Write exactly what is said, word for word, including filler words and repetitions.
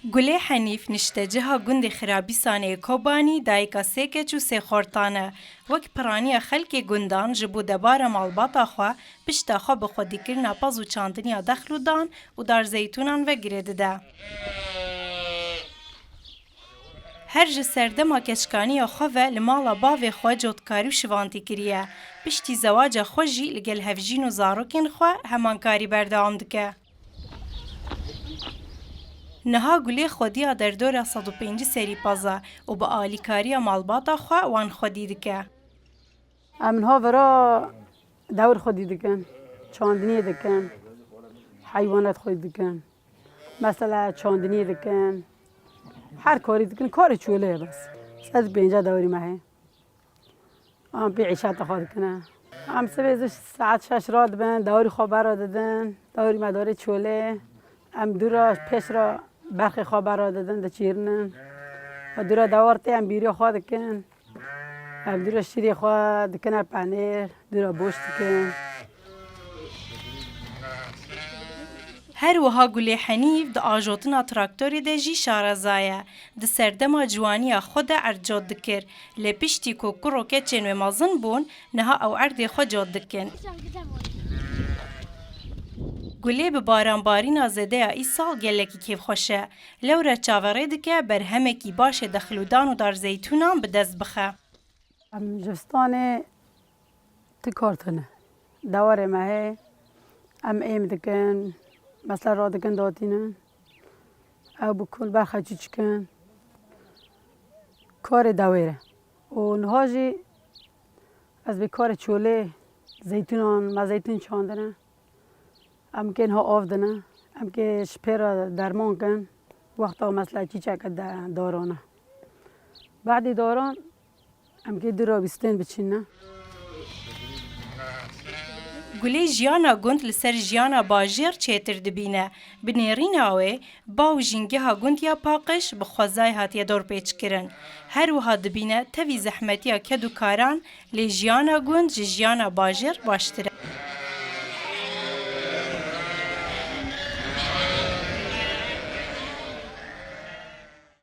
Gulê Henîf, nişteciha gundê Xirabîsanê yê Kobanî, dayika sê keç û sê xortan e. Wek piraniya xelkê gundan ji bo debara malbata xwe, pişta xwe bi xwedîkirina pez û çandiniya dexl û dan û darzeytûnan ve girê dide. Her ji serdema keçkaniya xwe ve li mala bavê xwe cotkarî û şivantî kiriye. Piştî zewaca xwe jî li gel hevjîn û zarokên xwe heman karî berdewam dike. Niha Gulê xwediya derdora sed û pêncî serî pez e û bi alîkariya malbata xwe wan xwedî dike. Em niha vera dewr xwedî dikin, çandiniyê dikin, heywanat xwedî dikin. Mesela çandiniyê dikin, her karî dikin, karê çolê ye bes. Sed û pêncî dewrî me heye. Em pê îşata xwe dikine. Em sibê zû saet şeş radibin, dewrî xwe bera didin. Dewrî me darê çolê. Em dû re pêş re berxê xwe bera didin, diçîrinin. Û dû re dewar tê em bîriya xwe dikin. Em dû re şîrê xwe dikine penêr, dû re boş dikin. Her wiha Gulê Henîf di ajotina traktorê de jî şareza ye. Di serdema ciwaniya xwe de erd cot dikir. Lê piştî ku kur û keçên wê mezin bûn, niha ew erdê xwe cot dikin. Gulê bi baranbarîna zêdeya îsal gelekî kêfxweş e. Lewre çaverê dike berhemekî baş ê dexlûdan û darzeytûnan bi dest bixe. Em ji zistanê ti kar tune. Dewarê me heye, em êm dikin, mesela radikin datînin. Ew bi kul berxê çû çikin. Karê dewêr e. Û niha jî ez bi karê çolê zeytûnan, me zeytûn çandine. Em kê niha av dine. Em kê ji pê re derman kin. Wexta mesela çîçeke de, daran e. Badî daran em kê dû re bîstên biçîne. Gulê jiyana gund li ser jiyana bajêr çêtir dibîne. Bi nêrîna wê, ba û jîngeha gund ya Paqij bi xwezayê hatiye dorpêçkirin. Her wiha dibîne tevî zehmetiya ked û karan, lê jiyana gund ji jiyana bajêr baştir e.